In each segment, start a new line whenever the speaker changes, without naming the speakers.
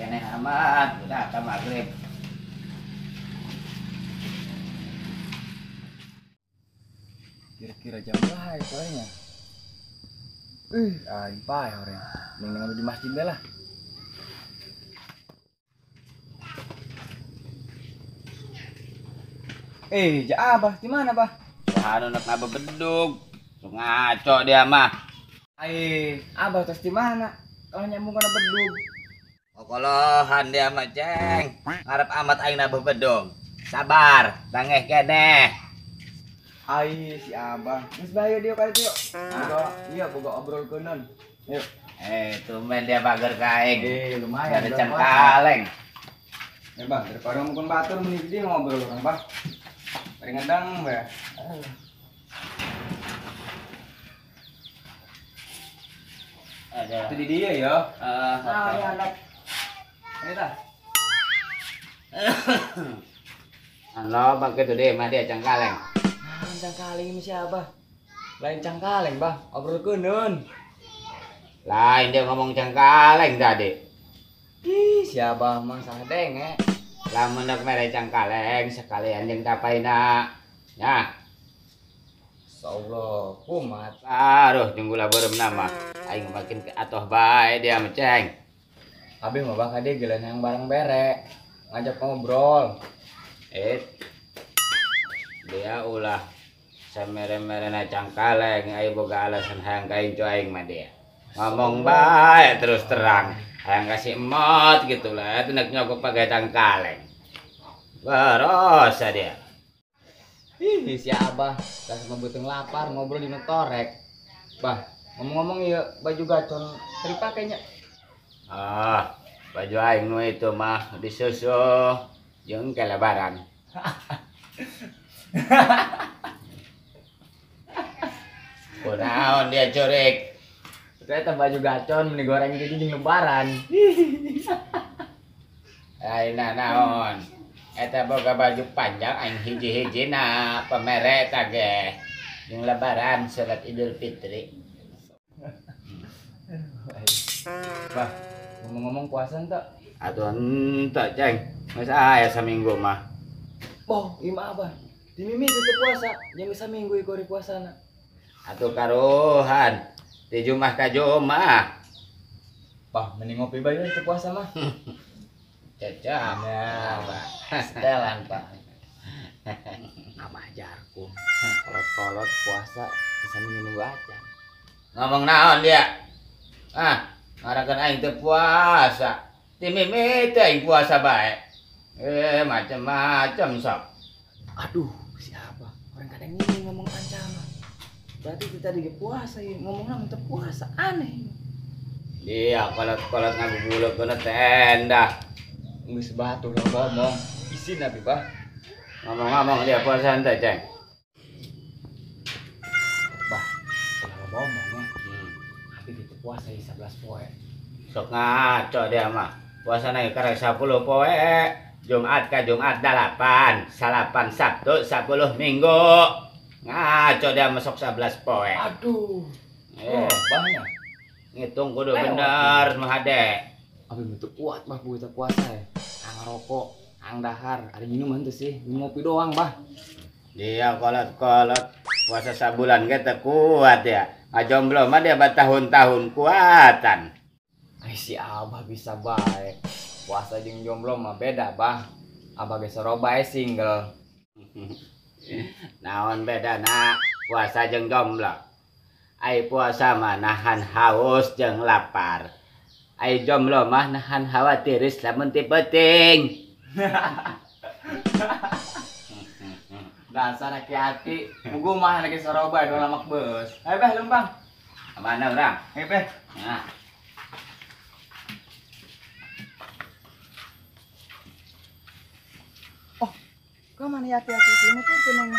Aneh amat, udah ke maghrib.
Kira-kira jam berapa ya? Aing paeh orang. Mending di masjid lah. Ja abah, di mana, Bah?
Wah, anu nak ngabebedug. Ngaco dia mah.
Abah terus di mana? Kalau nyambung kana bedug.
Kokolohan dia mah, Ceng. Ngarep amat aing nabebedug. Sabar, tangeh keneh.
Ai si abah. Geus bae dia ka ditu. Iya boga obrol keuneun. Yuk.
Tumben dia bager ka aing.
Lumayan.
Ada cangkaleng.
Ya, Bang, daripada ngomongkeun batur mending dia ngobrol urang, Bah. Bari ngedang bae.
Ada.
Itu di dia ya. Nah, ya anak. Ini tah.
Halo, bang itu deh, mah dia cangkaleng.
Nah, cangkaleng ini siapa? Lain cangkaleng, Bah. Obrol keuneun.
Lain dia ngomong cangkaleng tadi.
Ih, siapa mang salah denge.
Lamun nak mere cangkaleng sekalian jeung tapaina. Nah.
Insyaallah, kumat.
Aduh, jeung gula beureum nama. Aing makin ke atoh bae dia mah, Ceng.
Abi mah bakal dia geuleun yang barang bere. Ngajak ngobrol.
Dia ulah samere-merena cangkaleng, aing boga alasan hayang ka incu aing mah dia. Ngomong bae terus terang. Hayang kasih emot gitu lah, itu nak nyogok pakai cangkaleng. Barosa dia.
Ih, si abah, rasa membutuhkan lapar, ngobrol di notorek. Bah, ngomong-ngomong ya baju gacon teripakainya.
Ah, baju aing nu itu mah disusu jeung ke lebaran. Kunaon dia curik.
Ternyata baju gacon meni goreng gitu jeung lebaran.
Aina naon. Eta boga baju panjang aing hiji-hijina pamere eta ge. Jeung lebaran salat Idul Fitri.
Bah, ngomong-ngomong puasa ente?
Atuh ente, Ceng. Geus aya saminggu mah.
Oh, imah abah. Di mimi teu puasa, jeung saminggu ieu ari puasana.
Atuh karuhan. Di Jumat ka Jumat.
Bah, mending ngopi bae teu puasa mah.
Cecap.
Nah, Pak. Setelan, Pak. Abah jarkum. Kolot-kolot puasa bisa minum aja.
Ngomong naon dia? Ah, ngarakeun aing teu puasa. Ti mimi teh aing puasa bae. Macam-macam sok.
Aduh, siapa? Orang kadang ini ngomong ancaman. Berarti kita tadi puasa ya, ngomongnya minta puasa, aneh.
Dia kolot-kolot ngaguguluk kana tenda.
Geus batu lah ngomong, isin abi, Bah.
Ngomong-ngomong dia puasa henteu, Ceng.
Bah, kalau ngomong ya. Abi gitu puasa ya 11 poe.
Sok ngaco dia mah. Puasa naik karek 10 poe. Jumat ka Jumat 8, salapan Sabtu 10 Minggu. Ngaco dia masuk 11 poe.
Aduh. Banyak.
Ngitung kudu bener mah ade.
Abi mah kuat bah buta puasa ya. Ang rokok, ang dahar, ada minuman tuh sih, minum ngopi doang, Bah.
Dia kolot-kolot puasa sabulan ge teu kuat ya. Ngajomblo mah dia bertahun-tahun kuatan.
Ai si abah bisa bae. Puasa jeung jomblo mah beda, Bah. Abah ge soroba single.
Naon bedana puasa jeung jomblo? Ai puasa mah nahan haus jeung lapar. Ai jomblo mah nahan hawa tiris lamun ti peuting.
Dasar hati-hati, mugu mah lagi soroba dua lamak bus. Ayo bah lumpang.
Mana urang?
Hei, Beh.
Nah.
Oh, kau mana hati-hati sini tuh tenang.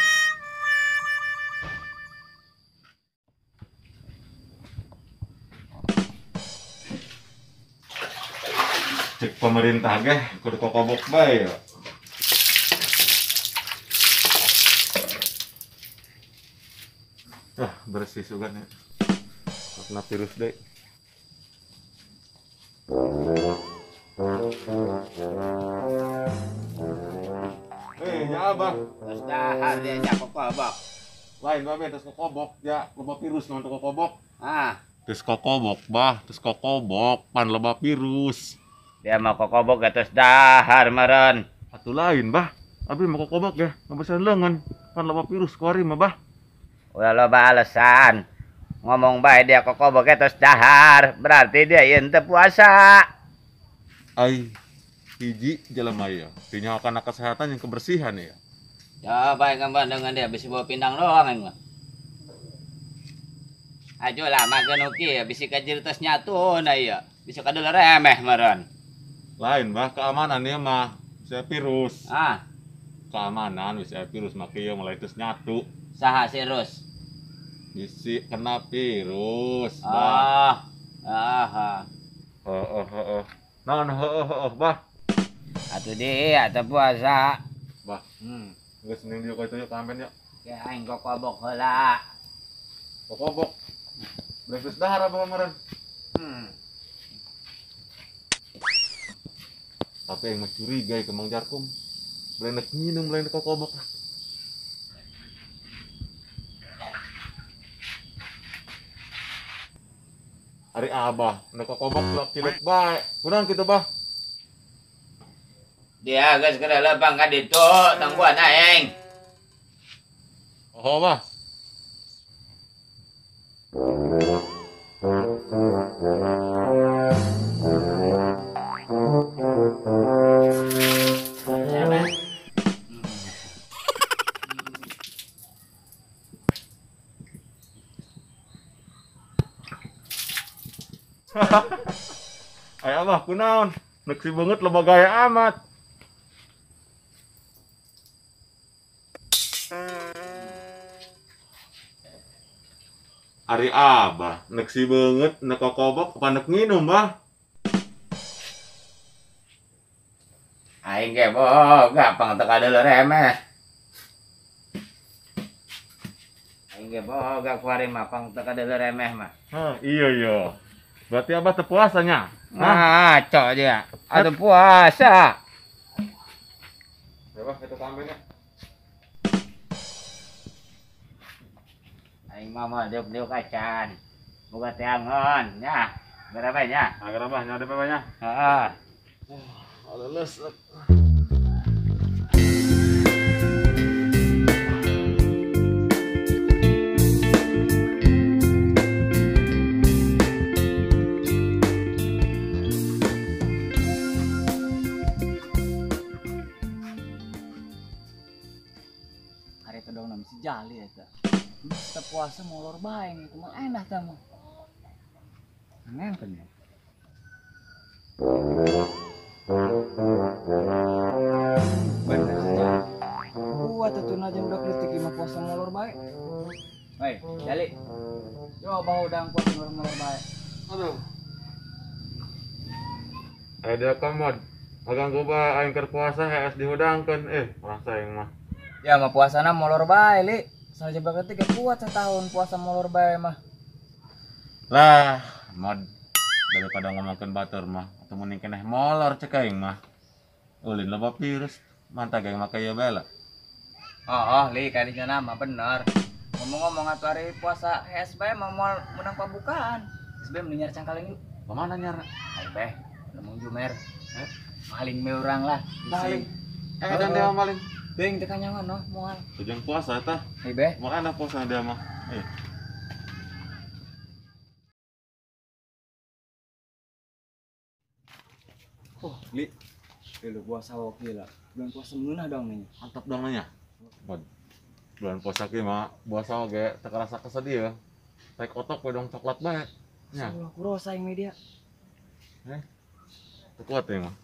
Cek pemerintah ge kudu kokobok bae ya. Ah, bersih sugan ya. Kena virus deh. Ya abah.
Terus dahar dia nya kokobok.
Lain babe terus kokobok ya, loba virus non kokobok.
Ah,
terus kokobok bah, terus kokobok pan loba virus.
Dia mau kokobok gak terus dahar meren.
Atuh lain bah, abi mau kokobok ya, ngabesan leungeun pan loba virus kuari mah bah.
Ulah loba alasan. Ngomong bae dia kokobok terus dahar, berarti dia ieu teu puasa.
Ai, hiji jelema ieu, tinyaho kana kesehatan jeung kebersihan ya.
Ya bae gambar dengan dia bisi bawa pindang doang aing mah. Ajo lah makan oke, bisi kajir tos nyatu na ieu. Bisa kadeuleung remeh meureun.
Lain bah keamanan ieu mah, bisa virus.
Ah,
keamanan bisa virus mah kieu mulai terus nyatu.
Saha virus?
Bisi kena virus, bah.
Ah, ah.
Heeh, heeh. Naon heeh heeh, bah.
Atuh dia atuh puasa.
Bah, geus ning dieu kitu kampen ya.
Ya aing kokobok heula.
Kokobok. Geus dahar apa kemarin? Tapi yang mencurigai ke Mang Jarkum. Belenek minum, belenek kokobok. Ari abah, nek kokobok cilak ciluk bae. Kunaon kitu bah?
Dia geus keur lebang ka ditu, tangguan aing.
Oh, bah. Ay abah, kunaon? Nek si beungeut loba gaya amat. Ari abah, nek si beungeut nek kokobok apa nek nginum, bah?
Aing ge boga pang teu kadeuleu remeh. Aing ge boga kuari mah pang teu kadeuleu remeh mah.
Hah, iya iya. Berarti abah teu puasanya?
Hah? Ngaco dia. Atuh puasa.
Ya bah, kita tambahin ya.
Aing mah moal diuk-diuk acan. Boga teangon nya. Berapa nya?
Agar abah nya ada apa nya?
Heeh.
Leles.
Hari itu dong si jali eta. Kita puasa molor bae itu mah enak ta mah. Aneh kan ya. Bener sih. Kuat atuh aja udah kritik mah puasa molor bae. Hei, jali. Coba udang puasa molor bae.
Aduh. Ada kamod. Aganggu bae aing keur puasa hees dihudangkeun rasa aing mah.
Ya mah puasana molor bae, Li. Saja berarti gak kuat setahun puasa molor bae mah.
Lah, mod daripada ngomongkeun batur mah atau mending keneh molor cek aing mah. Ulin loba virus, mantap aing make ieu bae lah.
Oh, Li kadinya nama bener. Ngomong-ngomong atuh hari puasa hees bae mah moal menang pabukaan. Geus bae mending nyari cangkaleng yuk.
Kemana nyar?
Ayo bae, nemu jumer. Maling me urang lah.
Maling. Dan dia maling.
Beng teu kanyawan noh moal.
Tujuan puasa tah.
Hei beh.
Makana puasa dia mah.
Oh, Li. Lu puasa oke lah. Bulan puasa meunah dong nanya.
Mantap dong nanya. Bulan puasa ki mah puasa oge teu karasa kesedih ya. Taik otok wedong coklat bae. Nya.
Insyaallah kurosa yang media.
Teu kuat ya mah.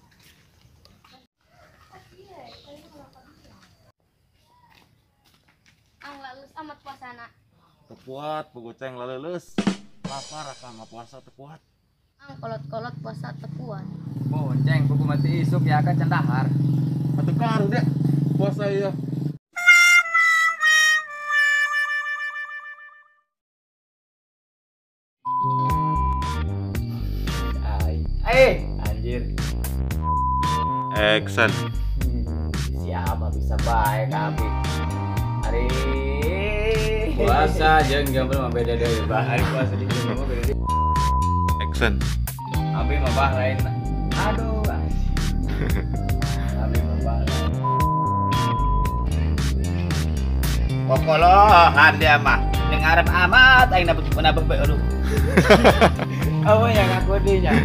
Ang lalus amat puasana.
Teu kuat bogoceng laleuleus. Lapar akang mah puasa teu kuat.
Ang kolot-kolot puasa teu kuat.
Bonceng buku mati isuk ya kan can dahar.
Atuh karu dia puasa ieu.
Ai, anjir.
Action.
Siapa bisa baik abi. Hari puasa jeung jomblo mah beda deui, bah. Hari puasa jeung jomblo mah beda deui.
Action.
Abi mah bah lain. Aduh, anjir. Abi mah bah lain. Kokolohan dia mah. Ning arep amat aing nabut nabeh bae aduh.
Apa yang ngaku dinya?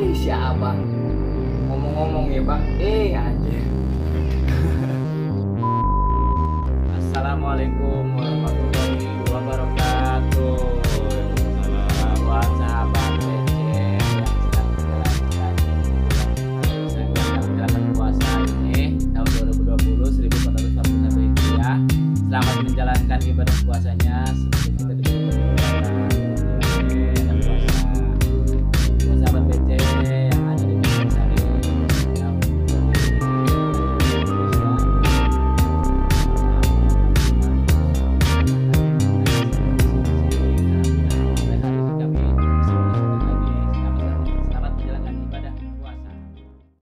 Ih, si abang ngomong-ngomong ya bang, anjir.
Assalamualaikum warahmatullahi wabarakatuh. Buat sahabat PC yang sedang menjalankan puasa ini tahun 2020 1441 Hijriah, selamat menjalankan ibadah puasanya.